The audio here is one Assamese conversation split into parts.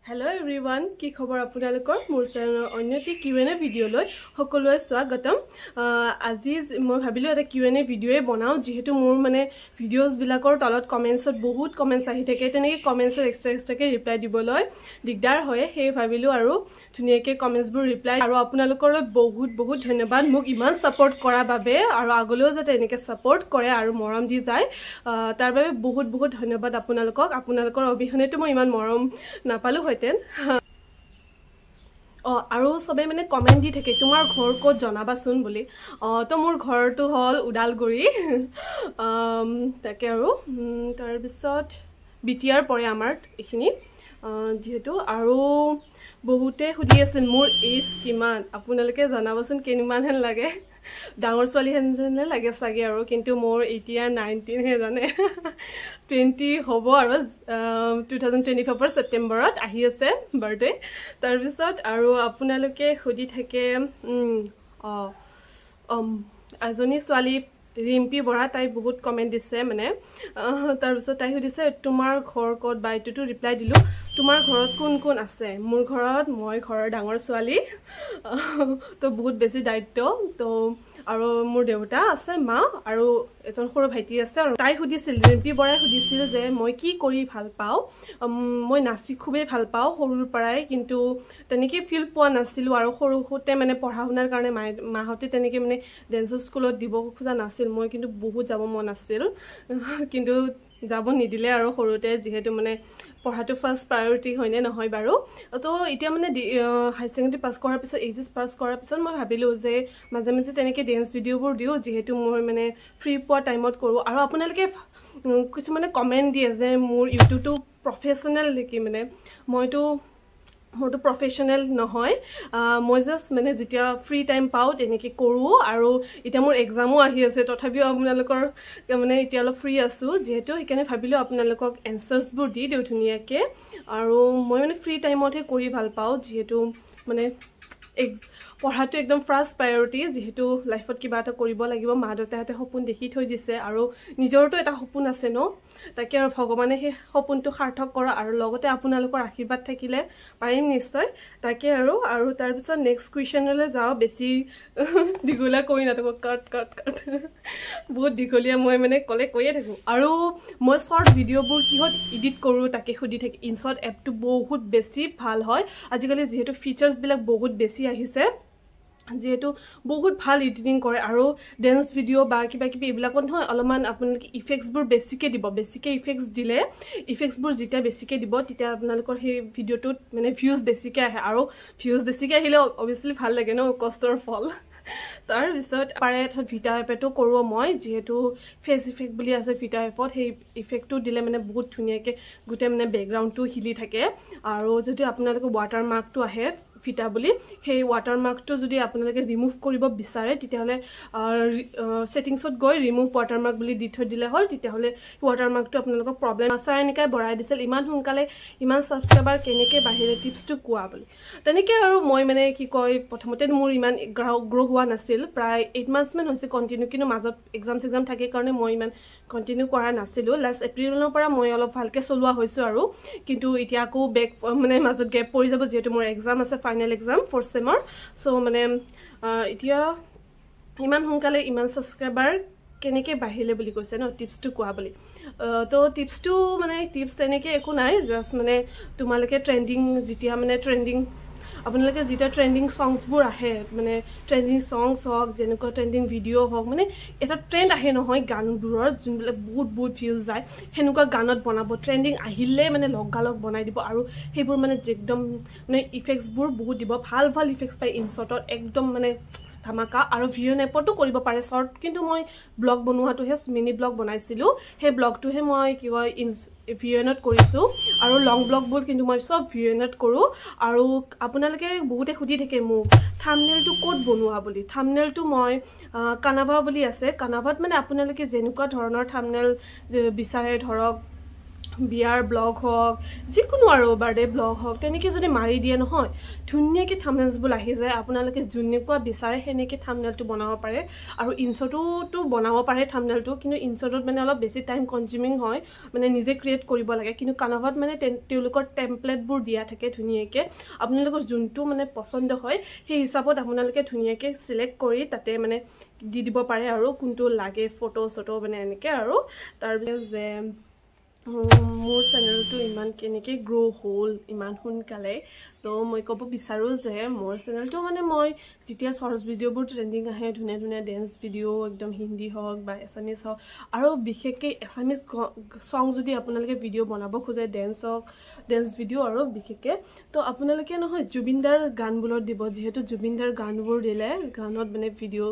হেল্ল' এভৰিৱান, কি খবৰ আপোনালোকৰ? মোৰ চেনেলৰ অন্য এটি কিউ এন এ ভিডিঅ'লৈ সকলোৱে স্বাগতম। আজি মই ভাবিলোঁ এটা কিউ এন এ ভিডিঅ'য়ে বনাওঁ, যিহেতু মোৰ মানে ভিডিঅ'জবিলাকৰ তলত কমেণ্টছত বহুত কমেণ্টছ আহি থাকে। তেনেকৈ কমেণ্টছত এক্সট্ৰা এক্সট্ৰাকৈ ৰিপ্লাই দিবলৈ দিগদাৰ হয়। সেয়ে ভাবিলোঁ আৰু ধুনীয়াকৈ কমেণ্টছবোৰ ৰিপ্লাই। আৰু আপোনালোকলৈ বহুত বহুত ধন্যবাদ মোক ইমান ছাপৰ্ট কৰাৰ বাবে, আৰু আগলৈও যাতে এনেকৈ ছাপৰ্ট কৰে আৰু মৰম দি যায়, তাৰ বাবে বহুত বহুত ধন্যবাদ আপোনালোকক। আপোনালোকৰ অবিহনেতো মই ইমান মৰম নাপালোহেঁতেন। আৰু চবেই মানে কমেণ্ট দি থাকে, তোমাৰ ঘৰ ক'ত জনাবাচোন বুলি। তো মোৰ ঘৰটো হ'ল ওদালগুৰি। তাকে আৰু তাৰপিছত বিটিআৰ পৰে আমাৰ এইখিনি যিহেতু। আৰু বহুতে সুধি আছিল মোৰ এইজ কিমান। আপোনালোকে জনাবচোন, কিমানহেন লাগে? ডাঙৰ ছোৱালীহেন যেনে লাগে চাগে আৰু, কিন্তু মোৰ এতিয়া 19হে জানে, 20 হ'ব আৰু 2025ৰ ছেপ্টেম্বৰত আহি আছে বাৰ্থডে। তাৰপিছত আৰু আপোনালোকে সুধি থাকে, অঁ এজনী ছোৱালী ৰিম্পী বৰা, তাই বহুত কমেণ্ট দিছে মানে। তাৰপিছত তাই সুধিছে, তোমাৰ ঘৰ ক'ত বা? এইটোতো ৰিপ্লাই দিলোঁ। তোমাৰ ঘৰত কোন কোন আছে? মোৰ ঘৰত মই ঘৰৰ ডাঙৰ ছোৱালী, তো বহুত বেছি দায়িত্ব। তো আৰু মোৰ দেউতা আছে, মা আৰু এজন সৰু ভাইটি আছে। আৰু তাই সুধিছিল, ৰিম্পী বৰাই সুধিছিল যে মই কি কৰি ভাল পাওঁ। মই নাচি খুবেই ভাল পাওঁ সৰুৰ পৰাই, কিন্তু তেনেকৈ ফিল পোৱা নাছিলোঁ। আৰু সৰুতে মানে পঢ়া শুনাৰ কাৰণে মায়ে মাহঁতে তেনেকৈ মানে ডেন্সৰ স্কুলত দিব খোজা নাছিল। মই কিন্তু বহুত যাব মন আছিল, কিন্তু যাব নিদিলে আৰু সৰুতে, যিহেতু মানে পঢ়াটো ফাৰ্ষ্ট প্ৰায়ৰিটি, হয়নে নহয় বাৰু? তো এতিয়া মানে হায়াৰ ছেকেণ্ডেৰী পাছ কৰাৰ পিছত, এইচ এছ পাছ কৰাৰ পিছত মই ভাবিলোঁ যে মাজে মাজে তেনেকৈ ডেন্স ভিডিঅ'বোৰ দিওঁ, যিহেতু মই মানে ফ্ৰী পোৱা টাইমত কৰোঁ। আৰু আপোনালোকে কিছুমানে কমেণ্ট দিয়ে যে মোৰ ইউটিউবটো প্ৰফেচনেল নেকি। মানে মোৰতো প্ৰফেচনেল নহয়, মই জাষ্ট মানে যেতিয়া ফ্ৰী টাইম পাওঁ তেনেকৈ কৰোঁ। আৰু এতিয়া মোৰ এক্সামো আহি আছে, তথাপিও আপোনালোকৰ মানে এতিয়া অলপ ফ্ৰী আছোঁ যিহেতু, সেইকাৰণে ভাবিলোঁ আপোনালোকক এনচাৰ্ছবোৰ দি দিওঁ ধুনীয়াকৈ। আৰু মই মানে ফ্ৰী টাইমতহে কৰি ভাল পাওঁ, যিহেতু মানে পঢ়াটো একদম ফাৰ্ষ্ট প্ৰায়ৰিটি, যিহেতু লাইফত কিবা এটা কৰিব লাগিব। মা দেউতাহঁতে সপোন দেখি থৈ দিছে আৰু নিজৰতো এটা সপোন আছে ন। তাকে আৰু ভগৱানে সেই সপোনটো সাৰ্থক কৰা আৰু লগতে আপোনালোকৰ আশীৰ্বাদ থাকিলে পাৰিম নিশ্চয়। তাকে আৰু তাৰপিছত নেক্সট কুৱেশ্যনলৈ যাওঁ। বেছি দীঘলীয়া কৰি নাথাকোঁ। কাট কাট কাট, বহুত দীঘলীয়া মই মানে ক'লে কৈয়ে থাকোঁ। আৰু মই শ্বৰ্ট ভিডিঅ'বোৰ কিহত এডিট কৰোঁ তাকে সুধি থাকি। ইনশ্বৰ্ট এপটো বহুত বেছি ভাল হয়। আজিকালি যিহেতু ফিচাৰ্ছবিলাক বহুত বেছি আহিছে, যিহেতু বহুত ভাল এডিটিং কৰে। আৰু ডেন্স ভিডিঅ' বা কিবা কিবি এইবিলাকত নহয়, অলপমান আপোনালোকে ইফেক্টছবোৰ বেছিকৈ দিব। বেছিকৈ ইফেক্টছ দিলে, ইফেক্টছবোৰ যেতিয়া বেছিকৈ দিব, তেতিয়া আপোনালোকৰ সেই ভিডিঅ'টোত মানে ভিউজ বেছিকৈ আহে। আৰু ভিউজ বেছিকৈ আহিলে অভিয়াছলি ভাল লাগে ন, কষ্টৰ ফল। তাৰপিছত পাৰে ভিটা এপেতো কৰোঁ মই, যিহেতু ফেচ ইফেক্ট বুলি আছে ভিটা এপত, সেই ইফেক্টটো দিলে মানে বহুত ধুনীয়াকৈ গোটেই মানে বেকগ্ৰাউণ্ডটো হিলি থাকে। আৰু যদি আপোনালোকে ৱাটাৰ মাৰ্কটো আহে ফিটা বুলি, সেই ৱাটাৰ মাৰ্কটো যদি আপোনালোকে ৰিমুভ কৰিব বিচাৰে, তেতিয়াহ'লে ছেটিংছত গৈ ৰিমুভ ৱাটাৰ মাৰ্ক বুলি দি থৈ দিলে হ'ল। তেতিয়াহ'লে ৱাটাৰ মাৰ্কটো আপোনালোকক প্ৰব্লেম। চয়নিকাই বঢ়াই দিছিল, ইমান সোনকালে ইমান ছাবস্ক্ৰাইবাৰ কেনেকৈ বাহিৰে, টিপছটো কোৱা বুলি। তেনেকৈ আৰু মই মানে কি কয়, প্ৰথমতে মোৰ ইমান গ্ৰ' হোৱা নাছিল। প্ৰায় 8 মান্থছমান হৈছে কণ্টিনিউ, কিন্তু মাজত এক্সাম চেক্সাম থাকে কাৰণে মই ইমান কণ্টিনিউ কৰা নাছিলোঁ। লাষ্ট এপ্ৰিলৰ পৰা মই অলপ ভালকৈ চলোৱা হৈছোঁ আৰু। কিন্তু এতিয়া আকৌ বেক মানে মাজত গেপ পৰি যাব, যিহেতু মোৰ এক্সাম আছে, ফাইনেল এক্সাম ফ'ৰ্থ চেমৰ। চ' মানে এতিয়া ইমান সোনকালে ইমান ছাবস্ক্ৰাইবাৰ কেনেকৈ বাঢ়িলে বুলি কৈছে ন, টিপছটো কোৱা বুলি। তো টিপছটো মানে টিপছ তেনেকৈ একো নাই, জাষ্ট মানে তোমালোকে ট্ৰেণ্ডিং যেতিয়া মানে ট্ৰেণ্ডিং আপোনালোকে যেতিয়া ট্ৰেণ্ডিং ছংছবোৰ আহে, মানে ট্ৰেণ্ডিং ছংছ হওক, যেনেকুৱা ট্ৰেণ্ডিং ভিডিঅ' হওক, মানে এটা ট্ৰেণ্ড আহে নহয় গানবোৰৰ, যোনবিলাক বহুত বহুত ভিউজ যায়, সেনেকুৱা গানত বনাব। ট্ৰেণ্ডিং আহিলে মানে লগালগ বনাই দিব। আৰু সেইবোৰ মানে একদম মানে ইফেক্টছবোৰ বহুত দিব, ভাল ভাল ইফেক্টছ পায় ইনশ্বৰ্টত, একদম মানে ধামাকা। আৰু ভিঅ' এপতো কৰিব পাৰে শ্বৰ্ট, কিন্তু মই ব্লগ বনোৱাটোহে, মিনি ব্লগ বনাইছিলোঁ, সেই ব্লগটোহে মই কি কয় ভিএনত কৰিছোঁ। আৰু লং ব্লগবোৰ কিন্তু মই চব ভিএনত কৰোঁ। আৰু আপোনালোকে বহুতে সুধি থাকে মোক থামনেলটো ক'ত বনোৱা বুলি। থামনেলটো মই কানাভা বুলি আছে, কানাভাত মানে আপোনালোকে যেনেকুৱা ধৰণৰ থামনেল বিচাৰে, ধৰক বিয়াৰ ব্লগ হওক, যিকোনো আৰু বাৰ্থডে ব্লগ হওক, তেনেকৈ যদি মাৰি দিয়ে নহয়, ধুনীয়াকৈ থামনেলছবোৰ আহি যায়। আপোনালোকে যেনেকুৱা বিচাৰে সেনেকৈ থামনেলটো বনাব পাৰে। আৰু ইনশ্বৰ্টতো বনাব পাৰে থামনেলটো, কিন্তু ইনশ্বৰ্টত মানে অলপ বেছি টাইম কনজিউমিং হয়, মানে নিজে ক্ৰিয়েট কৰিব লাগে। কিন্তু কানভাত মানে তেওঁলোকৰ টেমপ্লেটবোৰ দিয়া থাকে ধুনীয়াকৈ, আপোনালোকৰ যোনটো মানে পচন্দ হয় সেই হিচাপত আপোনালোকে ধুনীয়াকৈ চিলেক্ট কৰি তাতে মানে দি দিব পাৰে আৰু কোনটো লাগে, ফটো চটো মানে এনেকৈ। আৰু তাৰপিছত যে মোৰ চেনেলটো ইমান কেনেকৈ গ্ৰ' হ'ল ইমান সোনকালে, তো মই ক'ব বিচাৰোঁ যে মোৰ চেনেলটো মানে মই যেতিয়া শ্বৰ্টছ ভিডিঅ'বোৰ ট্ৰেণ্ডিং আহে, ধুনীয়া ধুনীয়া ডেন্স ভিডিঅ', একদম হিন্দী হওক বা এছামিজ হওক, আৰু বিশেষকৈ এছামিজ ছং যদি আপোনালোকে ভিডিঅ' বনাব খোজে, ডেন্স হওক, ডেন্স ভিডিঅ' আৰু বিশেষকৈ, তো আপোনালোকে নহয় জুবিনদাৰ গানবোৰত দিব। যিহেতু জুবিনদাৰ গানবোৰ দিলে, গানত মানে ভিডিঅ'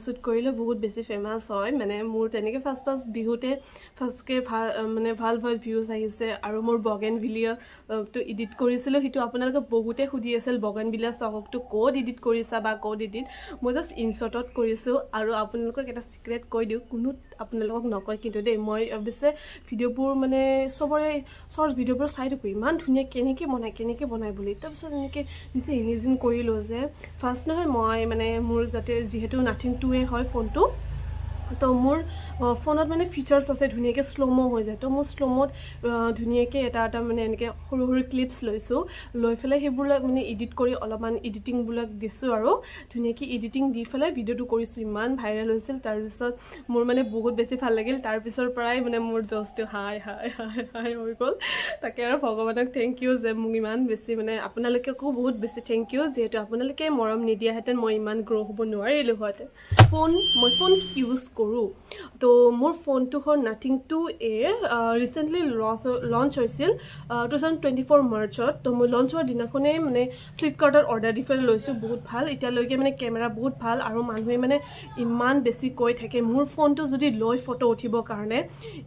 শ্বুট কৰিলে বহুত বেছি ফেমাছ হয়। মানে মোৰ তেনেকৈ ফাৰ্ষ্ট ফাৰ্ষ্ট বিহুতে ফাৰ্ষ্টকৈ ভাল মানে ভাল ভাল ভিউজ আহিছে। আৰু মোৰ বগেনভিলিয়াটো এডিট কৰিছিলোঁ, সেইটো আপোনালোকে বহুতে সুধি আছিল বগেনভিলিয়া চঙকটো ক'ত এডিট কৰিছা বা ক'ত এডিট, মই জাষ্ট ইনশ্বৰ্টত কৰিছোঁ। আৰু আপোনালোকক এটা চিক্ৰেট কৈ দিওঁ, কোনো আপোনালোকক নকয় কিন্তু দেই, মই অৱশ্যে ভিডিঅ'বোৰ মানে চবৰে শ্বৰ্টছ ভিডিঅ'বোৰ চাই থাকোঁ, ইমান ধুনীয়া কেনেকৈ বনায় কেনেকৈ বনায় বুলি। তাৰপিছত এনেকৈ নিজে ইমেজিন কৰিলোঁ যে ফাৰ্ষ্ট নহয় মই মানে মোৰ যাতে যিহেতু নাথিং টুৱে হয় ফোনটো, তো মোৰ ফোনত মানে ফিচাৰ্ছ আছে ধুনীয়াকৈ শ্ল'ম' হৈ যায়। তো মোৰ শ্ল'ম'ত ধুনীয়াকৈ এটা এটা মানে এনেকৈ সৰু সৰু ক্লিপছ লৈছোঁ, লৈ পেলাই সেইবিলাক মানে এডিট কৰি অলপমান এডিটিংবিলাক দিছোঁ আৰু ধুনীয়াকৈ এডিটিং দি পেলাই ভিডিঅ'টো কৰিছোঁ। ইমান ভাইৰেল হৈছিল। তাৰপিছত মোৰ মানে বহুত বেছি ভাল লাগিল। তাৰপিছৰ পৰাই মানে মোৰ জচটো হাই হাই হাই হাই হৈ গ'ল। তাকে আৰু ভগৱানক thank U যে মোক ইমান বেছি মানে আপোনালোককো বহুত বেছি thank U, যিহেতু আপোনালোকে মৰম নিদিয়াহেঁতেন মই ইমান গ্ৰ' হ'ব নোৱাৰিলোঁহেঁতেন। ফোন মই ফোন ইউজ কৰোঁ, তো মোৰ ফোনটো হ'ল নাথিং 2a, recently launch হৈছিল 2024 মাৰ্চত। তো মই লঞ্চ হোৱাৰ দিনাখনেই মানে ফ্লিপকাৰ্টত অৰ্ডাৰ দি পেলাই লৈছোঁ। বহুত ভাল এতিয়ালৈকে, মানে কেমেৰা বহুত ভাল। আৰু মানুহে মানে ইমান বেছি কৈ থাকে মোৰ ফোনটো যদি লৈ ফটো উঠিবৰ কাৰণে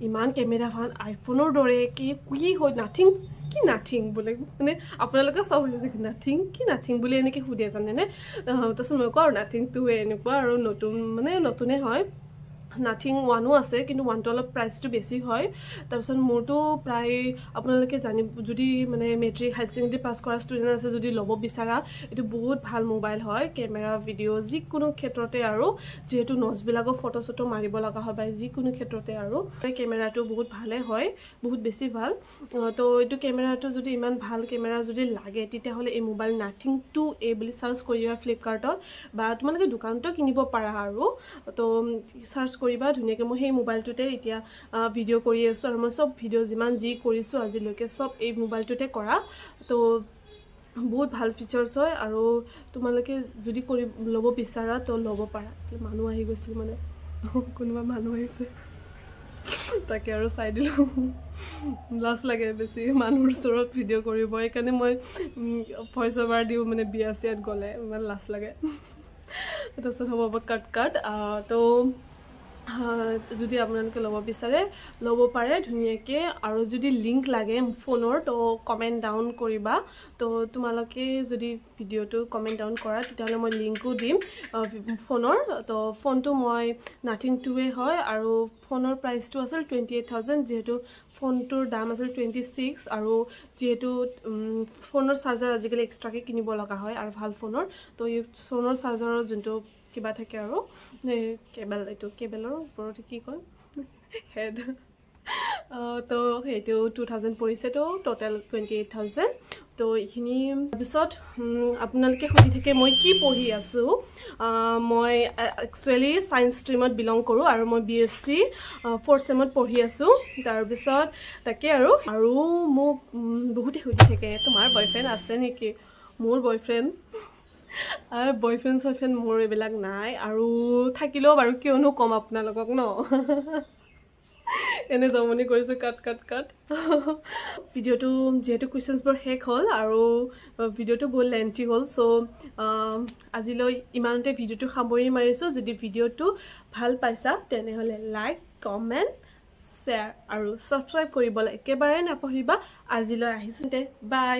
ইমান কেমেৰা ভাল, আইফোনৰ দৰে, কি কি হয় নাথিং কি নাথিং বোলে, মানে আপোনালোকে চব নাথিং কি নাথিং বুলি এনেকৈ সোধে জানেনে। তাৰপিছত মই কওঁ আৰু নাথিং 2a এনেকুৱা আৰু নতুন মানে নতুনে হয়। নাথিং 1ও আছে, কিন্তু 1টো অলপ প্ৰাইচটো বেছি হয়। তাৰপিছত মোৰটো প্ৰায় আপোনালোকে জানিব, যদি মানে মেট্ৰিক হাই ছেকেণ্ডেৰী পাছ কৰা ষ্টুডেণ্ট আছে, যদি ল'ব বিচাৰা, এইটো বহুত ভাল মোবাইল হয়, কেমেৰা ভিডিঅ' যিকোনো ক্ষেত্ৰতে। আৰু যিহেতু নোটছবিলাকো ফটো চটো মাৰিব লগা হয় বা যিকোনো ক্ষেত্ৰতে আৰু কেমেৰাটো বহুত ভালেই হয়, বহুত বেছি ভাল। তো এইটো কেমেৰাটো যদি ইমান ভাল কেমেৰা যদি লাগে, তেতিয়াহ'লে এই মোবাইল নাথিং 2a বুলি চাৰ্চ কৰিবা ফ্লিপকাৰ্টত বা তোমালোকে দোকানতো কিনিব পাৰা। আৰু তো চাৰ্চ কৰিবা ধুনীয়াকৈ। মই সেই মোবাইলটোতে এতিয়া ভিডিঅ' কৰি আছোঁ আৰু মই চব ভিডিঅ' যিমান যি কৰিছোঁ আজিলৈকে চব এই মোবাইলটোতে কৰা। তো বহুত ভাল ফিচাৰ্ছ হয় আৰু তোমালোকে যদি কৰি ল'ব বিচাৰা তো ল'ব পাৰা। মানুহ আহি গৈছিল, মানে কোনোবা মানুহ আহিছে, তাকে আৰু চাই দিলোঁ। লাজ লাগে বেছি মানুহৰ ওচৰত ভিডিঅ' কৰিব, সেইকাৰণে মই ভইচ অভাৰ দিওঁ, মানে বিয়া চিয়াত গ'লে ইমান লাজ লাগে। তাৰপিছত হ'ব কাট কাট। তো যদি আপোনালোকে ল'ব বিচাৰে ল'ব পাৰে ধুনীয়াকৈ। আৰু যদি লিংক লাগে ফোনৰ, তো কমেণ্ট ডাউন কৰিবা। তো তোমালোকে যদি ভিডিঅ'টো কমেণ্ট ডাউন কৰা, তেতিয়াহ'লে মই লিংকো দিম ফোনৰ। তো ফোনটো মই নাথিং 2a হয় আৰু ফোনৰ প্ৰাইচটো আছিল 28,000, যিহেতু ফোনটোৰ দাম আছিল 26। আৰু যিহেতু ফোনৰ চাৰ্জাৰ আজিকালি এক্সট্ৰাকৈ কিনিব লগা হয় আৰু ভাল ফোনৰ, তো এই ফোনৰ চাৰ্জাৰৰ যোনটো কিবা থাকে আৰু কেবল, এইটো কেবলৰ ওপৰত কি কয় হেড, তো সেইটো 2000 পৰিছে। তো ট'টেল 28,000। তো এইখিনি। তাৰপিছত আপোনালোকে সুধি থাকে মই কি পঢ়ি আছোঁ। মই একচুৱেলি ছায়েন্স ষ্ট্ৰীমত বিলং কৰোঁ আৰু মই BSc 4th চেমত পঢ়ি আছোঁ। তাৰপিছত তাকে আৰু আৰু মোক বহুতে সুধি থাকে তোমাৰ বয়ফ্ৰেণ্ড আছে নেকি। মোৰ বয়ফ্ৰেণ্ড বয়ফ্ৰেণ্ড চয়ফ্ৰেণ্ড মোৰ এইবিলাক নাই, আৰু থাকিলেও বাৰু কিয়নো ক'ম আপোনালোকক ন, এনে জমনি কৰিছোঁ। কাট কাট কাট। ভিডিঅ'টো যিহেতু কুৱেশ্যনছবোৰ শেষ হ'ল আৰু ভিডিঅ'টো বহুত লেন্থি হ'ল, চ' আজিলৈ ইমানতে ভিডিঅ'টো সামৰি মাৰিছোঁ। যদি ভিডিঅ'টো ভাল পাইছা তেনেহ'লে লাইক, কমেণ্ট, শ্বেয়াৰ আৰু ছাবস্ক্ৰাইব কৰিবলৈ একেবাৰে নাপাহৰিবা। আজিলৈ আহিছোঁ, বাই।